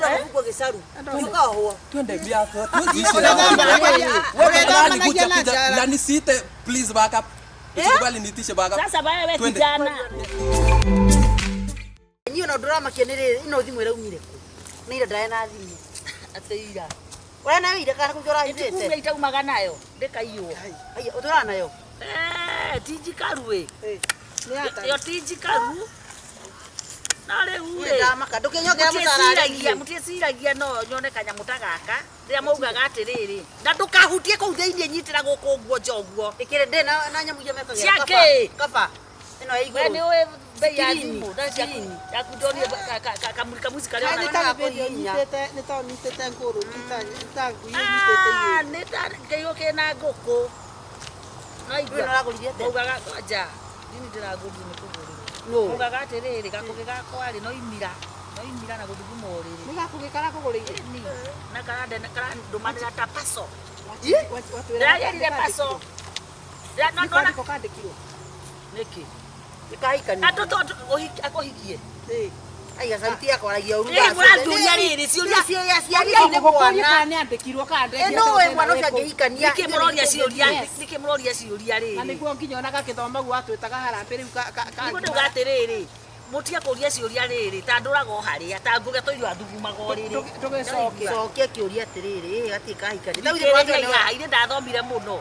Ũgabungwo gĩcaru. Ũkaohwo. Twende miaka. Tuwezi ishi Ũrĩa na watu. thambanagia- Wewe ũrĩa tafadhali thambanagia kuja na kuja njara. na nisiite please back up. Usikubali niitishe back up. Sasa wewe Twende. kijana. Niĩ ona ndũramakia nĩ rĩrĩ ĩno thimũ ĩraumire kũ? Nĩ ira ndarĩ na thimũ. Atĩ ira. Ũrĩa nayo ira kana kũngĩ ũrahithĩte? Kumbe itaumaga nayo ndĩkaiywo. Aya, ũtũraga nayo? Eh, ti njikaru ĩ. Eh, nĩ ata- Yo ti njikaru. No rĩu Niĩ rĩ. ndamaka. Ndũkĩnyongera mũcara Mũtiĩciragia, mũtiĩciragia no nyone kanyamũ ta gaka rĩrĩa maugaga atĩrĩrĩ na ndũkahutie kũu thĩinĩ nyitĩra gũkũ ũguo nja ũguo. Ĩkĩrĩ ndĩ na nyamũ iria mekagĩra. Cia Kaba. kĩ? Kaba. Ĩno ya We igũrũ. nĩ ũĩ bei ya Sikirini, thimũ na ciaku sikirini. yaku ndonire kamuci karĩa Kaĩ nĩ ona ta Ona gĩbĩndĩ kũhihinya. ũnyitĩte- nĩ ta ũnyitĩte ngũrũki, ta ngui ĩnyitĩte Ah, igĩrĩ. nĩ ta kĩihũ kĩna ngũkũ. No Rĩu igua. ĩno ũragũrire atĩa? Maugaga kwanja ndini ndĩragũrire nĩ kũgũrĩrwo. Nũ? Maugaga atĩrĩrĩ gakũgĩ gakwa rĩ no imira no imira na gũthuguma ũrĩrĩ. Nĩ gakũgĩ karakũgũrĩire? Ĩni, na karandũmanĩra ta paso. Watwĩra Ndĩragerire paso. Ndĩra- no Nĩ ndona kwandĩkwo kandĩkirwo? nĩkĩ? Nĩkahikania. Andũ tondũ akũhikie. Ĩĩ. Aya, sauti yakwa aragia ũru. Ĩ, mũranjũria rĩrĩ, ciũria- Ciaciari nĩ Gũkũria mwana. kana nĩ andĩkirwo kana ndekire Ĩ, nũĩ tondũ mwana thĩna ũcio wĩ kũu. angĩhikania. Nĩkĩ mũroria ciũria? Yes. Nĩkĩ mũroria ciũria Na rĩrĩ? nĩguo nginya ona gagĩthoma guo atwĩtaga harambĩ rĩu Nĩguo ndauga atĩrĩrĩ mũtige kũria ciũria rĩrĩ ta ndũraga o harĩa ta ngũge tũirio athugumaga o rĩrĩ. Ndũgĩcoke. Cokia kĩũria atĩrĩrĩ, ĩ, gatirĩ kahikania. Rĩu Thikĩrĩria ihaha, ithe ndathomire mũno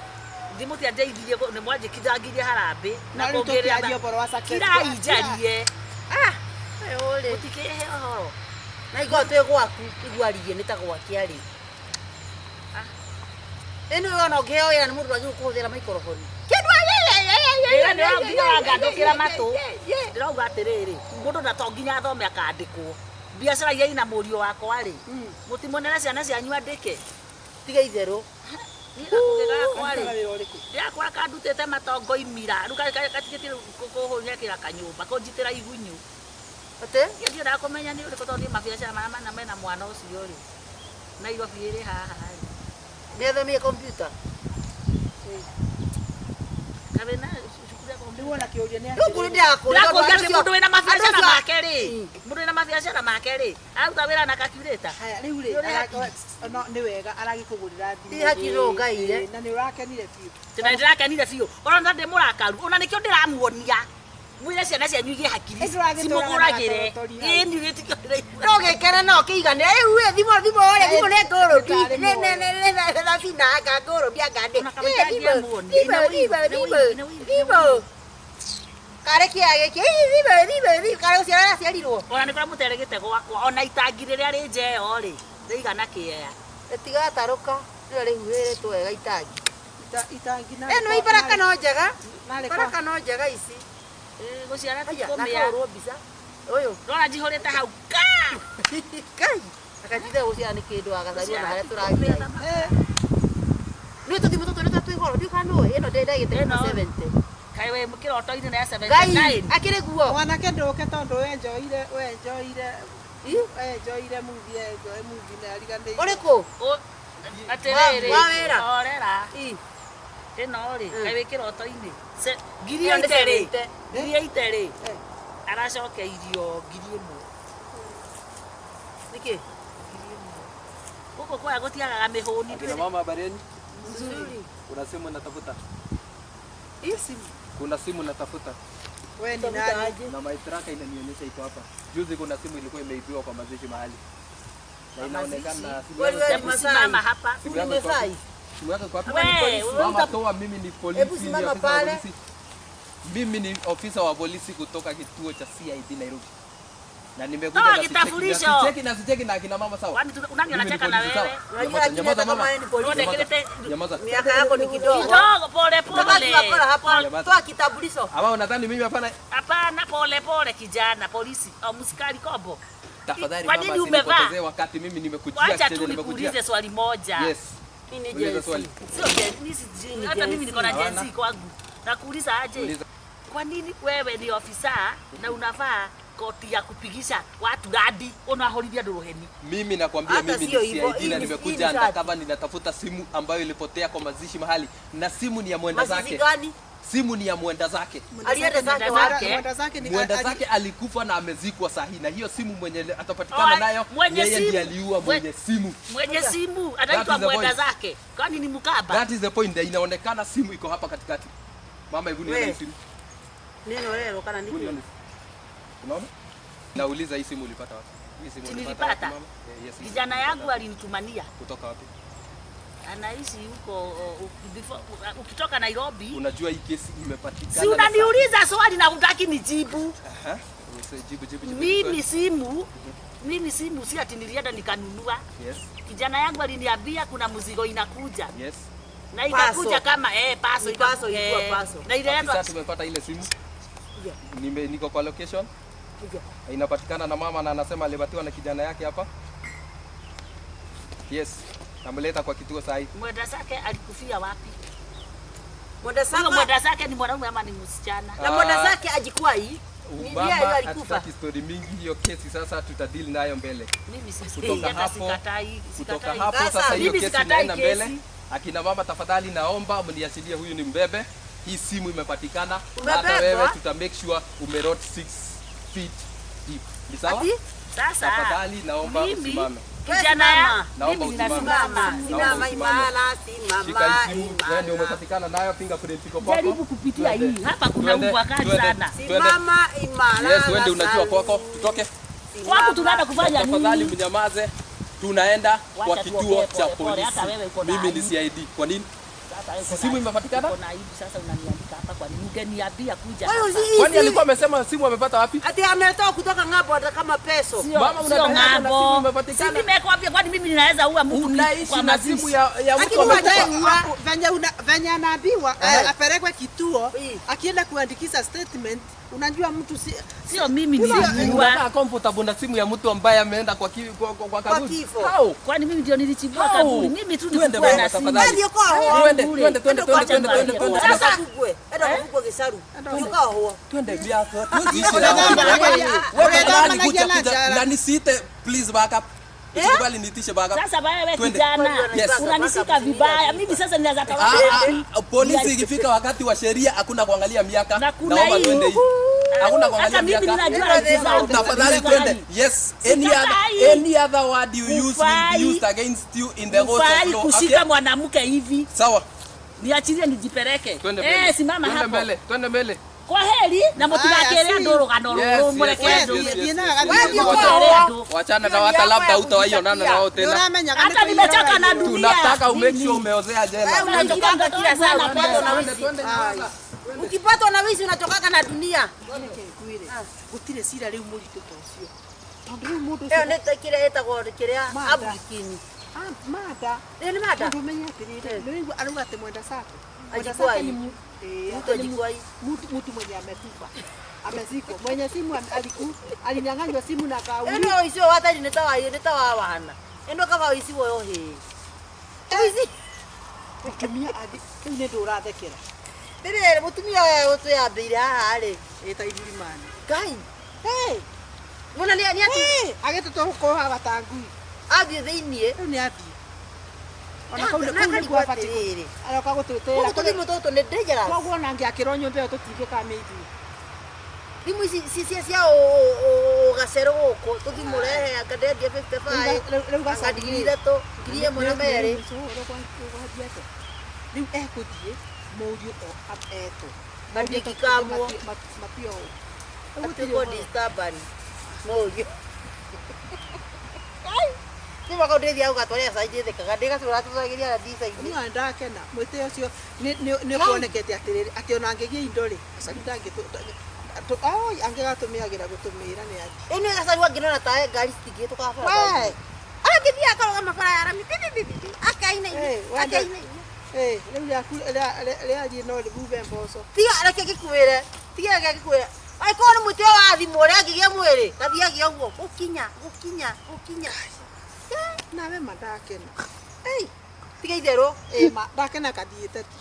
ndimũtiandeithirie nĩ mwanjĩkithangirie harambĩ Na rĩu tũkĩaria ũhoro wa success. kirai njarie Ah, ũrĩ. mũtikĩhe ũhoro Na igua twĩ gwaku, igua arie nĩ ta gwake arĩ. Ĩno ona ũngĩheo wĩra nĩ mũndũ wagĩrĩirwo kũhũthĩra microphone. Kĩndũ wĩra nĩ nginya wangandũkĩra matũ ndĩrauga atĩrĩrĩ mũndũ na to nginya athome akandĩkwo biacara iria ina mũriũ wakwa rĩ mũtimonere ciana cianyu andĩke Tiga itherũ. Niĩ gakũgĩ gakwa rĩ Arutaga wĩra ũrĩkũ? ndĩrakora kandutĩte matongo imira rĩu gatigĩtie kũhũnyakĩra kanyũmba kũnjitĩra igunyũ Atĩ? niĩ ndiendaga kũmenya nĩ ũrĩkũ tondũ niĩ mabiacara marĩa mana mena mwana ũcio rĩ Nairobi ĩrĩ haha rĩ Nĩathomire computer. kabena cukuru ya Rĩu ona kĩũria nĩ Rĩu kũrĩ ndĩrakũria tondũ ndĩrakũria andũ atĩ acio- mũndũ wĩna mabiacara andũ acio- make rĩ mũndũ wĩna mabiacara make rĩ aruta wĩra na calculator Haya, rĩu rĩ, Nĩ ũrĩ no, nĩ wega aragĩkũgũrĩra thimũ. Ti haki no ngaire. Ĩĩ, na nĩ ũrakenire biũ. tena ndĩrakenire biũ ona ndĩ mũrakaru ona nĩkĩo ndĩramuonia mwĩre ciana cianyu igĩe hakiri Ĩ, tũragĩtũraga na cimũgũragĩre gatotori hau. ĩĩ nĩ wĩtĩkio ndĩraigua No gĩkene no kĩigane. Rĩu ĩ, thimũ thimũ ũrĩa thimũ nĩ ngũrũki. Nĩ tarĩ Nĩ nĩ nĩ nĩ thabina anga ngũrũki anga ndĩ. Ona kamũira Ĩ, thimũ angĩamuonia. thimũ thimũ Ina thimũ ũiru, ina ũiru, ina thimũ. Karĩ kĩa gĩkĩ. Ĩ, thimũ thimũ thimũ karĩ gũciara araciarirwo. ona nĩ kũrĩa mũteregete gwakwa ona itangi rĩrĩa rĩ nja ĩyo rĩ rĩigana kĩea Rĩtigatarũka. Rĩrĩa rĩhuhĩrĩtwo wega itangi. Itangi na Ĩno ibaraka no njega. narĩ Baraka no njega ici. Ĩ, gũciara ti Aya, kũmĩa nakahũrwo mbica. Ũyũ. ndona njihũrĩte hau ka Kai. Akajitha gũciara nĩ kĩndũ agathario na Gũciara harĩa ti tũragia. kũmĩa. Eh, Nĩ tũthimũ tũtũ nĩ twĩ goro. Ndiũĩ kana nũĩ. Ĩno ndĩndagĩte Ĩno. 70. kaĩ wĩ kĩroto-inĩ na ya Ngai 79 akĩrĩ guo. mwanake ndũke tondũ wenjoire wenjoire Ĩ? wenjoire movie enjoy movie na ariganĩirwo. Ũrĩkũ? Atĩrĩrĩ Wa wĩra. horera Ĩ. ĩno rĩ Mm. kaĩ wĩ kĩroto-inĩ ngiri Ĩyo nĩ ite rĩ 70. ngiri ite rĩ Eh. aracokeirio 1,000. Nĩkĩ? Gũkũ kwaya gũtiagaga mĩhũni Akina mama habari yenu? Nzuri. Kuna simu natafuta. Simu. Kuna simu natafuta. We ni nani? Na my tracker inanionyesha iko hapa. Juzi kuna simu ilikuwa imeibiwa kwa mazishi mahali. Na Kwa inaonekana mazishi? simu Wewe yako ni Hebu Masai. simama hapa simu yako iko wapi? Masai. Simu yako iko wapi? We, Mama toa, mimi ni polisi. Hebu ni simama afisa wa pale. polisi. Mimi ni ofisa wa polisi kutoka kituo cha CID Nairobi. Na nimekuja Toa na sicheki- kitambulisho. na sicheki na sicheki na akina mama sawa. Kwani nani Mimi ni anacheka na polisi, wewe? sawa? Unajua Nyamaza, akili nyamaza hata kama mama. wewe ni polisi. Uone kilete- Nyamaza. Miaka yako ni kidogo. Kidogo pole Toka pole. tunakora hapa. Nyamaza. Toa kitambulisho. Ama unadhani mimi hapana? Hapana, pole pole kijana, polisi au msikari kombo. Tafadhali Kwa mama, nini umevaa? usinipotezee wakati mimi nimekujia Wacha chenye tu nimekujia. nikuulize swali moja. Yes. Mimi ni Uliza Gen Z. swali. Sio Gen- mimi si- hata mimi niko na Gen Z kwangu. Nakuuliza aje? Uliza. Kwa nini wewe ni ofisa na unavaa koti ya kupigisha watu radi unahorithia andũ rũheni? Mimi nakwambia Hata mimi ni sio hivyo, CID hii na ni- hii nimekuja ni shati. undercover, ninatafuta simu ambayo ilipotea kwa mazishi mahali na simu ni ya mwenda Mazishi zake. gani? Simu ni ya mwenda zake. Alienda zake Mwenda wapi? zake. Mwenda zake ni Mwenda zake alikufa na amezikwa sahi, na hiyo simu mwenye atapatikana Oh, nayo mwenye yeye ndiye simu. aliua mwenye simu. Mwenye simu That anaitwa is the mwenda point. zake. Kwani ni mkaba? That is the point. Inaonekana simu iko hapa katikati. Mama, hebu nione We. hii simu. Neno lero kana Hebu niki. nione. Unaona? Nauliza hii simu ulipata wapi? Hii simu Si ulipata wapi nilipata? mama? Eh, yes, hii simu Kijana ulipata yangu wapi? alinitumania. Kutoka wapi? Anaishi huko before ukitoka Nairobi. Unajua hii kesi imepatikana. Si na unaniuliza swali na hutaki nijibu. Aha. Jibu, jibu, jibu. Mimi simu, mimi simu si ati nilienda nikanunua. Yes. Kijana yangu aliniambia kuna mzigo inakuja. Yes. Na ikakuja Paso. kama paso Ni paso, ilikuwa paso. Na ililetwa Afisa, tumepata ile simu. Niko kwa location. Inapatikana na mama na anasema alipatiwa na kijana yake hapa. Yes. Namleta kwa kituo saa hii. Mwenda zake alikufia wapi? Mwenda Huyo zake mwenda zake ni mwanaume ama ni msichana? na mwenda zake ajikwai. Ni Mama, yeye alikufa. hatutaki story mingi, hiyo kesi sasa tutadeal nayo mbele. Mimi Kutoka hata hapo- sikatai, Kutoka sikatai. hapo Sasa, sasa hiyo mimi kesi sikatai inaenda kesi. mbele. Akina mama tafadhali, naomba mniachilie huyu ni mbebe. Hii simu imepatikana na hata Umebebwa? wewe tuta make sure umerot 6 feet deep. Ni sawa? Ati? Sasa Tafadhali naomba mimi usimame. kijana ya Naomba mimi usimame. ninasimama. Naomba Simama usimame. imara, Shika simama hii simu, wewe ndio imara. umepatikana nayo, fingerprint iko kwako. Jaribu kupitia Twende. hii. Hapa kuna Twende, umbwa kali twende, sana. twende. Simama imara. Yes, wewe ndio unajua kwako. Tutoke. Kwangu tunaenda kufanya Tafadhali nini? mnyamaze. Tunaenda kwa Wacha kituo tuongee cha pole pole, polisi. hata wewe uko na Mimi ni aibu. CID. Kwa nini? Sasa wewe uko Simu na- imepatikana? Uko na aibu sasa unaniandika hapa kwa nini? Ungeniambia kuja. Wewe hapa. usi- Kwani alikuwa amesema simu amepata wapi? Ati ametoa kutoka ng'ambo hata kama peso. Sio, Mama, sio unadanganya na ng'ambo. simu imepatikana. Si nimekwambia kwani mimi ninaweza ua mtu Unaishi kwa na mazishi? simu ya mtu Lakini amekufa. wacha- Venye anaambiwa apelekwe kituo, Ii. akienda kuandikisha statement, unajua mtu si Sio mimi Unakaa niliua. comfortable na simu ya mtu ambaye ameenda kwa kaburi. kifo. How? Kwani mimi ndio nilichimbua How? kaburi? Mimi tu Twende nilikuwa mama, na simu. tafadhali. Ndio kwa ho. Twende, twende, twende, twende, twende, twende, twende. Sasa kugwe. Enda kugwe kisaru. Yuka ho. Twende biako. Tuishi na wewe. Wewe tafadhali kuja kuja na nisiite please back up. Usikubali niitishe back up. Sasa wewe Twende. kijana Yes. unanisika vibaya. Mimi sasa ninaweza Ah, ah, polisi ikifika wakati wa sheria hakuna kuangalia miaka. Na kuna Naomba hii. twende hii. Hakuna kuangalia Hata mimi miaka. ninajua rights zangu. Tafadhali twende. Yes, any other Sikatai. any other word you use will be Hufai. used against you in the court of Hufai law. kushika Okay? mwanamke hivi. Sawa. Niachilie nijipeleke. Twende mbele. Eh, simama Twende hapo. mbele. Twende mbele. Kwa heri na mutigakere Aya, si. andũ rũgano Yes, rũrũ yes, mũreke yes, andũ. yes, yes, Nina- yes, Wewe yes. ndio kwao. Wachana na wata labda hutawaionana na wao tena. Uramenya Hata nimechoka na dunia. Tunataka umake Mimi. sure umeozea jela. Wewe unachokanga kila saa unapatwa na Twende, wizi. twende, nyamaza. Ukipatwa na wizi unachokanga na dunia. Gutire cira riu muritu ta ucio tondu riu mundu Ĩyo ucio nĩ ta kĩrĩa ĩtagwo kĩrĩa Mada. aburikini. Mada Ĩyo nĩ mada. tondu umenye atiriri nĩwaigua arauga atĩ mwenda sake mwenda Ajikwai. sake ni Mtu ati ni ajikwai. mtu mwenye amekufa amezikwa mwenye simu alinyang'anywa simu na kauli Ĩno ũici ũyũ wa tari nĩ ta wa nĩ ta wa wana. Ĩno kaba ũici woyo hĩ. Ũici. mutumia athi riu nĩ ndũ ũrathekera Rĩrĩ mũtumia ũyũ ũtwĩyambĩire haha rĩ. ĩta iburimani Ngai. hey Mona nĩ nĩ ati hey agĩtũtũkũhaga ta ngui athiĩ thĩiniĩ. rĩu nĩ athiĩ ona kau Na kau nĩ karigwo kwabatiĩ atĩrĩrĩ. aroka gũtwĩtĩra Gũkũ tũthimũ tũtũ nĩ dangerous. koguo ona angĩakĩrwo nyũmba ĩyo tũtingĩkamĩithuĩ Thimũ ici cia gacero gũkũ tũthimũ rehe anga ndendia 55 Rĩu anga ngiri ithatũ ngiri ĩmwe na merĩ. Rĩu ekũthiĩ mũriũ etwo Matingĩkamwo. matio Atuĩkwo disturbance mũriũ. Nĩ mwaka ndĩthiaga gũgatwarĩra cai njĩthĩkaga ndĩgacũra tũcagĩria na ndica-inĩ. niĩ ndakena mwĩtĩo ũcio nĩ kuonekete atĩrĩrĩ atĩ ona angĩgĩa indo rĩ gacaru angĩgatũmĩagĩra gũtũmĩra nĩ atĩ Ĩno gacaru angĩnona ta ngari citingĩhĩtũka We! barabara. Angĩthiĩ akarũgama bara ya rami pi, pi, pi, pi, akaina Eh, wenda- akaina. Rĩu rĩaku rĩariĩ no rĩbube mboco Tiga reke ngĩkwĩre, tiga reke ngĩkwĩre. Angĩkorwo nĩ mũtĩ wa thimũ ũrĩa angĩgĩa mwĩrĩ, gathiagia ũguo gũkinya gũkinya gũkinya. nawe ma ndakena Ei, tiga itherũ. Ĩ, ma ndakena kathiĩte tu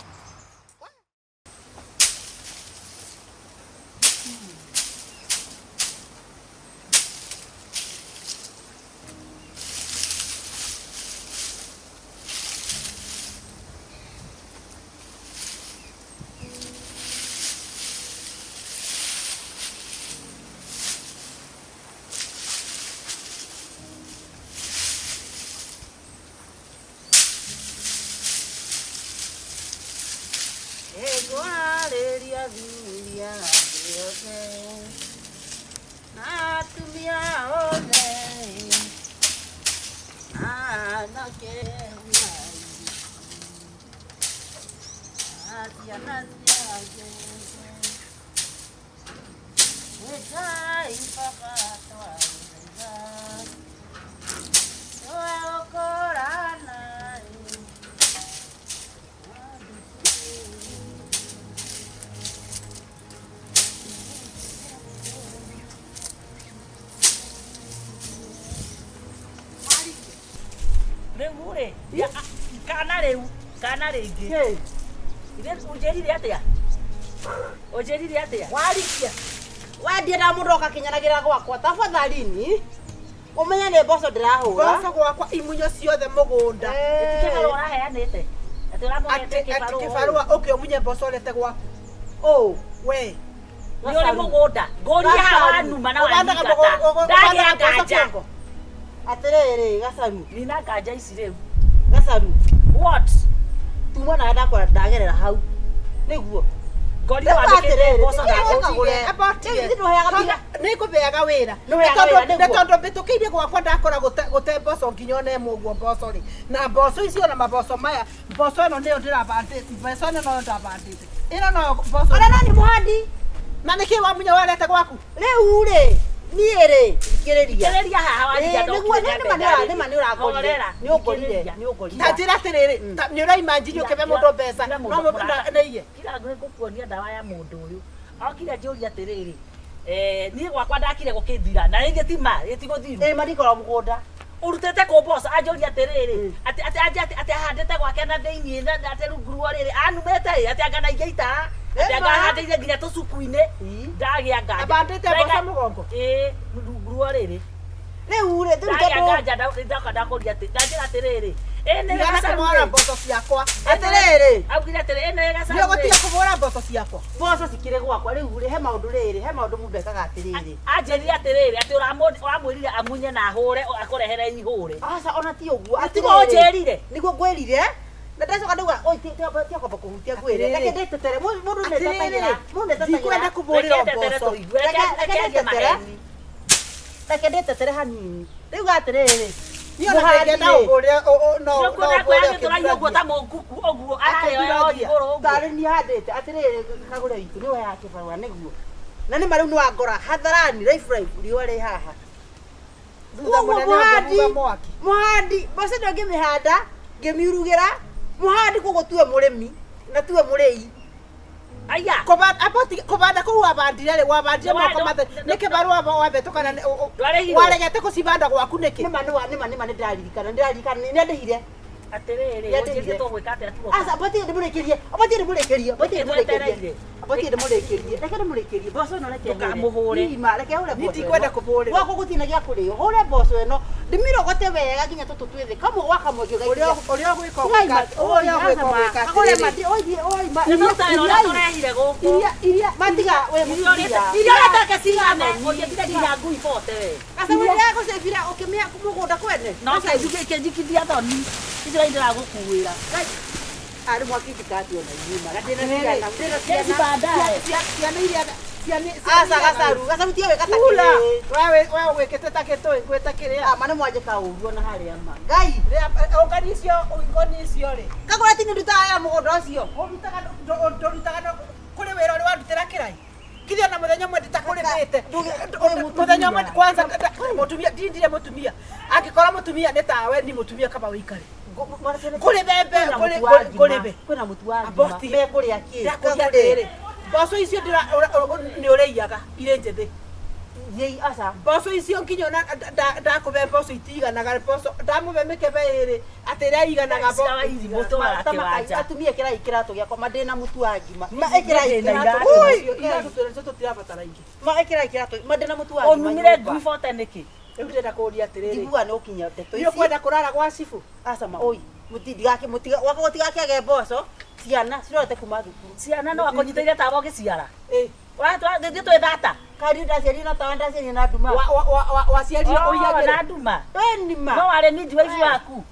Athuri a thĩ yothe na atumia othe na anake na airĩtu na ciana cia Jesũ. Ngai Baba twagũthaitha nĩwe ũkũrana Rĩu rĩ, kana rĩu, kana rĩngĩ. Ũnjĩrire atĩa? Ũnjĩrire atĩa? Warikia wendienda mũndũ oka kinyanagĩra gwakwa tafadhalini ũmenye nĩ mboco ndĩrahũra. Mboco gwakwa imunyo ciothe mũgũnda. Ti kĩbarũa ũraheanĩte? Atĩ ũramũhete Atĩ kĩbarũa? kĩbarũa ũke ũmunye mboco ũrete gwaku. Ũ We. Nĩ ũrĩ mũgũnda. Ngũria haha wanuma na Ũbandaga wanyingata. ũbandaga Ndagĩa mboco nganja. kĩongo. Atĩrĩrĩ Gacaru. Nina nganja ici rĩu. Gacaru. What? Tuma na ndakora ndagerera hau nĩguo. Ngorire wandĩkĩte mboco Nĩ ngũbeaga wĩra. Nĩũheaga wĩra, Nĩ nĩguo. tondũ mbĩtũkĩire gwakwa ndakora gũte mboco nginya ona ĩmwe ũguo mboco rĩ. Na mboco icio na mamboco maya, mboco ĩno nĩyo ndĩrabandĩte, mboco ĩno noyo ndabandĩte. Ĩno noyo mboco. Ona no nĩ mũhandi. Na nĩkĩ wamunya warete gwaku? Rĩu rĩ, niĩ rĩ, thikĩrĩria. Thikĩrĩria haha wandiga Nĩguo nĩ ma nĩ ma nĩ ũrangorire. Nĩ ũngorire, nĩ ũngorire. Ta njĩra atĩrĩrĩ, nĩ ũraimagine ũkĩbe mũndũ mbeca, no mũndũ nĩiye. Kira ngũkuonia ndawa ya mũndũ ũyũ. Okire njũria atĩrĩrĩ, niĩ gwakwa ndakire gũkĩthira na rĩngĩ ti ma gĩtigũthiru. Ĩ mandikora mũgũnda. Ũrutĩte kũ mboco anjũria atĩrĩrĩ, atĩ atĩ atĩ atĩ ahandĩte gwake na thĩiniĩ na atĩ rungu rwa rĩrĩ anumĩte ĩ atĩ anga na ingĩ itara atĩ anga ahandĩire nginya tũcuku-inĩ ndagĩa nganja. Abandĩte mboco mũgongo? Ĩ rungu rwa rĩrĩ. Rĩu rĩ, Ndagĩa nganja ndoka ndakũria atĩ ndanjĩra atĩrĩrĩ, ĩ nĩ Tigana Gacaru kũmora rĩ. mboco ciakwa. Atĩrĩrĩ. Augire atĩrĩ, ĩ nĩ Gacaru Nĩ ũgũtiga rĩ. kũbũra mboco ciakwa. Mboco cikĩrĩ gwakwa rĩu rĩ, he maũndũ rĩrĩ, he maũndũ mũndũ ekaga atĩrĩrĩ. Anjĩrire atĩrĩrĩ atĩ ũramwĩrire amunye na ahũre akũrehere ihũre. Aca ona ti ũguo. Tiguo ũnjĩrire? Nĩguo ngwĩrire. Na ndacoka ndauga oi ti kwamba kũhutia ngwĩre. Reke ndĩtetere. Mũndũ nĩetetagĩra. Mũndũ nĩetetagĩra. Ndikwenda kũbũrĩrwo Reke ndetere mboco. tũigue. Reke Reke arie ndĩtetere. maheni. Reke ndĩtetere hanini. Rĩu atĩrĩrĩ. Niĩ ona ndingĩenda ũbũre no Nĩũkuona ũbũre kwĩyagĩtũragia ũguo ta mũnguku ũguo ararĩoya o igũrũ ũguo. Tarĩ niĩ handĩte atĩrĩrĩ kagũre witũ nĩwe ya kĩbarũa nĩguo. Na nĩ ma rĩu nĩ wangora hatharani raifu raifu riũa rĩ haha. Thutha Koguo mũnene mũhandi ũngĩhuha mwaki. mũhandi mboco ĩno ngĩmĩhanda ngĩmiurugĩra mũhandi koguo tuwe mũrĩmi na tuwe mũrĩi. Aya. Kũbanda kũu wabandire rĩ, wabandire moko matheri. Nĩ kĩbarũa wambetũkana Ndwarĩhirwo? waregete kũcibanda gwaku nĩkĩ? Nĩma nĩma nĩma nĩma nĩndĩraririkana nĩndĩraririkana nĩandĩhire. Atĩrĩrĩ, ũnjĩrire tũgwĩka atĩa tuoka? Aca abatie ndĩmũrĩkĩrie, abatie ndĩmũrĩkĩrie, abatie ndĩmũrĩkĩrie. Twetereire. Abatie ndĩmũrĩkĩrie. Reke ndĩmũrĩkĩrie. Mboco ĩno reke hũre. Ndũkamũhũre. Ima, reke hũre Niĩ mboco. ndikwenda ĩno. kũbũrĩrwo. Gwakwa gũtirĩ na gĩa kũrĩo. Hũre mboco ĩno. Ndĩmĩrogote wega nginya tũtũ twĩ thĩ. Kamwe gwa kamwe ngĩgaikia. Ũrĩa ũgwĩka ũrĩa ũgwĩka ũgwĩka Kagũre atĩrĩrĩ. mati, oi oi ma. Nĩ tũtaĩra ũrĩa tũrehire gũkũ. Iria iria matiga we mũtumia. Irio ũretake cigane, ũnjĩtire nginya ngui bote we. Gacabu ndĩragũcebira ũkĩmĩa mũgũnda kwene. No kĩnjikithia thoni. Icio ndĩragũkuĩra. Arĩ mwaki ndikati ona inyuĩ ma. Ndĩna ciana, ndĩna Kesi ciana. baadaye. Ciana iria ciana Aca Gacaru, Gacaru tiga wĩka ta Kula. kĩrĩ. Wewe ũgwĩkĩte ta kĩtũĩ ngwĩta kĩrĩa. Ama nĩ mwanjĩka ũru ona harĩa ma. Ngai. Ũngani icio ũngani icio rĩ. Kagũra ti nĩndutaga wĩra mũgũnda ũcio. Ũrutaga ndũrutaga kũrĩ wĩra ũrĩa wandutĩra kĩrai. Kithi ona mũthenya ũmwe nditakũrĩmĩte. Mũthenya ũmwe kwanza mũtumia ndindire mũtumia. Angĩkorwo mũtumia nĩ tawe ni mũtumia kaba wĩikare. Kũrĩ mbembe, kũrĩ mbembe. Kwĩna mũtu wa ngima. Aboti. Mekũrĩa kĩ? Ndakũria atĩrĩrĩ, mboco icio nĩ ũrĩiaga irĩ njĩthĩ. Thiĩ aca. Mboco icio nginya ona ndakũbe mboco itiganaga mboco ndamũbe mĩkebe ĩrĩ atĩ ĩrĩa iganaga Ciawa irimũ tũraga kĩwanja. Atumia ĩkĩrai kĩratũ gĩakwa ma ndĩna mũtu wa ngima. Ma ĩkĩrai Ndĩna kĩratũ. iratũ. Iratũ twĩnacio tũtirabatara ingĩ. Ma ĩkĩrai kĩratũ. Ma ndĩna mũtu wa ngima. Ũnumire ngui bote nĩkĩ? Rĩu ndĩrenda kũũria atĩrĩrĩ, Ndiguaga nĩ ũkinya ndeto nĩ ici. ũkwenda kũrara gwa cibũ? Aca ma oi. Mũtindigake mũtiga gwakwa gũtigakĩage mboco. Ciana cirorete kuma thukuru. Ciana no akũnyitĩire tawa ũgĩciara. Ĩ. Ũrathiĩ twĩ thata. Kari ndaciarire na tawa ndaciarire na nduma. Waciarire Oh, ũiyagĩre? na nduma. We nĩ ma. No warĩ midwife waku.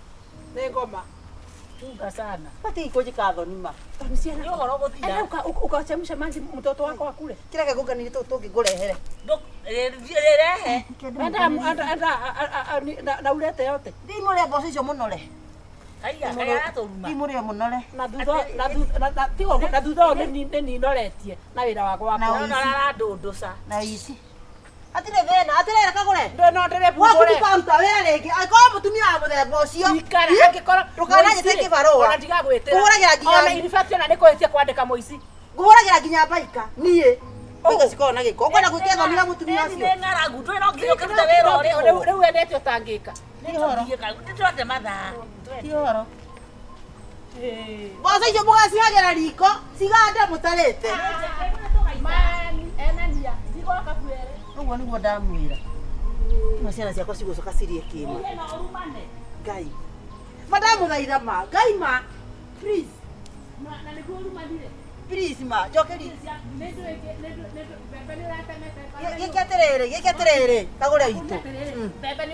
Nĩ ngoma. Chunga sana. Matige kũnjĩka thoni ma. Nĩ ũhoro gũthira. Enda ukachemsha maji mtoto wako akule. Kĩrĩa kĩngũnganirie tũu tũngĩ ngũrehere. Rehe. Enda enda na ulete yote. Ndimũrĩe mboco icio mũnore. Kaiya kaiya aratũruma. Ndimũrĩe mũnore. Na thutha na thutha na tigo na thutha ũyũ nĩ ninoretie na wĩra wakwa Na wakwa. Ona ararandũndũca. Na ici. Hatirĩ thĩna, atĩrĩrĩ kagũre. Ndũ no ndĩre Waku bugũre. ndikaruta wĩra rĩngĩ. Angĩkorwo mũtumia wa mũthemba ũcio. Ikara angĩkorwo Ndũkananjĩte kĩbarũa. Ona ndigagwĩtĩra. Ngũhũragĩra nginya- Ona in fact ona nĩ kũhĩtia kwandĩka mũici. Ngũhũragĩra nginya baika. Niĩ. Baika cikoragwo na gĩko. Ũkwenda gwĩtia thoni na mũtumia Nĩ ũcio. ng'aragu ndũĩ no nginya ũkĩrute wĩra Rĩu ũrĩhwo. rĩu wendete ũtangĩka. Nĩ twate mathaa. Ti ũhoro. Mboco icio mũgacihagĩra riko cigande mũtarĩte. Mani enania ndigoka buere. Ũguo nĩguo ndamwĩra. Ima ciana ciakwa cigũcoka cirie kĩma. Ngai. Ma ndamũthaitha ma. Ngai ma. Please. Na nĩguo ũrumanire. Please ma. Njokeri. Nĩ ndũĩ mbembe nĩ ũratemete. Gĩke atĩrĩrĩ, gĩke atĩrĩrĩ. Kagũre itũ. Mbembe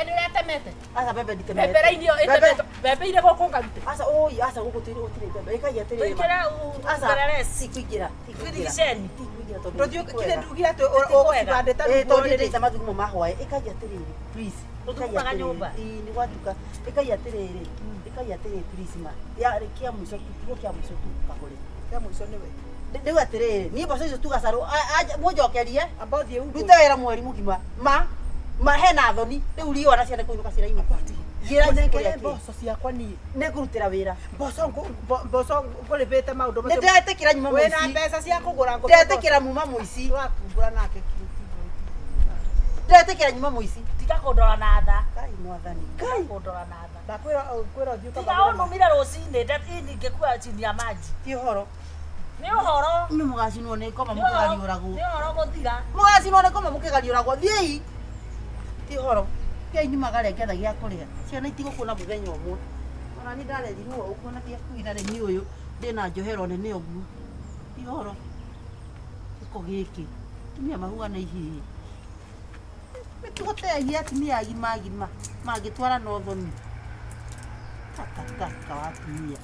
nĩ ũratemete. Aca mbembe nditemete. Mbembe raini ĩyo Mbembe- ĩtemetwo. Mbembe irĩ gũkũ ngarute. Aca oi, aca gũkũ gũtirĩ mbembe. Ĩkai atĩrĩrĩ. ma. Tũingĩre Aca ũgerereci. tikuingĩra. Tikuingĩra. Birigiceni. Tikuingĩra tondũ Ndũthiĩ ti kile kwega. ndugire atĩ Ti kwega. ũgũcibandĩte Ĩĩ, tondũ rĩrĩ. ndĩta mathugumo ma hwaĩ. Ĩkai atĩrĩrĩ, please. Ĩkai Tũthugumaga atĩrĩrĩ. nyũmba. Ĩĩ, nĩ gwatuka. Ĩkai atĩrĩrĩ. Ĩkai atĩrĩrĩ, please ma. Ya kĩa mũico tu, kiugo kĩa mũico tu kagũre. Kĩa mũico nĩwe. Rĩu atĩrĩrĩ, niĩ mboco icio tu gacarũ, mũnjokerie. Amba ũthiĩ umbũre. Ndute wĩra mweri mũgima. Ma, ma hena thoni. Rĩu riũa na ciana kũinũka cirainũka. Njĩra Ũnengere cikũrĩa kĩ? mboco ciakwa niĩ. Nĩngũrutĩra wĩra. Mboco mboco ngũrĩbĩte maũndũ Nĩ ndetĩkĩra nyuma Wĩna mũici. mbeca cia kũgũra ngũbe mboco. Ndetĩkĩra muma mũici. Tũratumbũra nake Ndetĩkĩra nyuma mũici. Tiga kũndora na tha. Ngai mwathani. Tiga Ngai. kũndora na tha. Ndakwĩra kwĩra ũthiĩ Tiga ũkamagũre. ũnumire rũcinĩ ini ngĩkua chini ya maji. Ti ũhoro. Nĩ ũhoro. Nĩ mũgacinwo nĩ ngoma Nĩ ũhoro mũkĩgariũragwo. nĩ ũhoro gũthira. Mũgacinwo nĩ ngoma mũkĩgariũragwo. Thiĩi. Ti ũhoro. Thiĩi nyumagare ngetha gĩa kũrĩa. Ciana itigũkũna mũthenya ũmwe. Ona niĩ ndarerirwo ũguo na ndiakuire rĩ niĩ ũyũ ndĩna njohero nene ũguo. Ti ũhoro. Gĩko gĩkĩ. Atumia mahuana ihĩĩ. Mĩtugo ta ĩyo atumia agima agima mangĩtwara na ũthoni. Takataka wa atumia.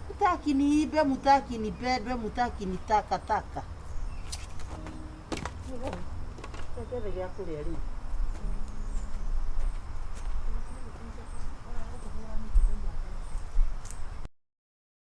Mutaki niibe, mutaki nipendwe, mutaki ni takataka. Ngethe gĩa kũrĩa rĩu.